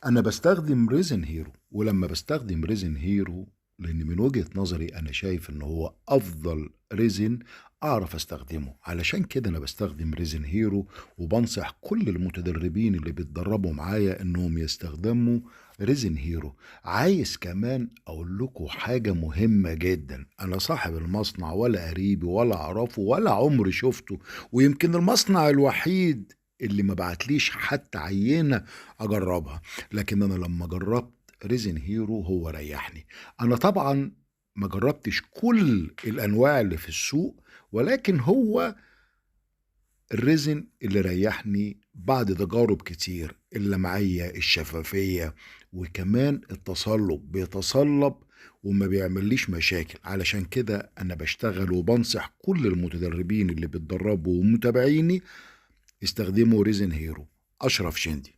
انا بستخدم Resin Hero، ولما بستخدم Resin Hero لان من وجهة نظري انا شايف ان هو افضل resin اعرف استخدمه، علشان كده انا بستخدم Resin Hero، وبنصح كل المتدربين اللي بيتدربوا معايا انهم يستخدموا Resin Hero. عايز كمان اقول لكم حاجة مهمة جدا، انا صاحب المصنع ولا قريبي ولا اعرفه ولا عمري شفته، ويمكن المصنع الوحيد اللي ما بعتليش حتى عينة اجربها، لكن انا لما جربت Resin Hero هو ريحني. انا طبعا ما جربتش كل الانواع اللي في السوق، ولكن هو ال resin اللي ريحني بعد تجارب كتير، اللمعية، الشفافية، وكمان التصلب، بيتصلب وما بيعمليش مشاكل. علشان كده انا بشتغل وبنصح كل المتدربين اللي بيتدربوا ومتابعيني استخدموا Resin Hero. اشرف شندي.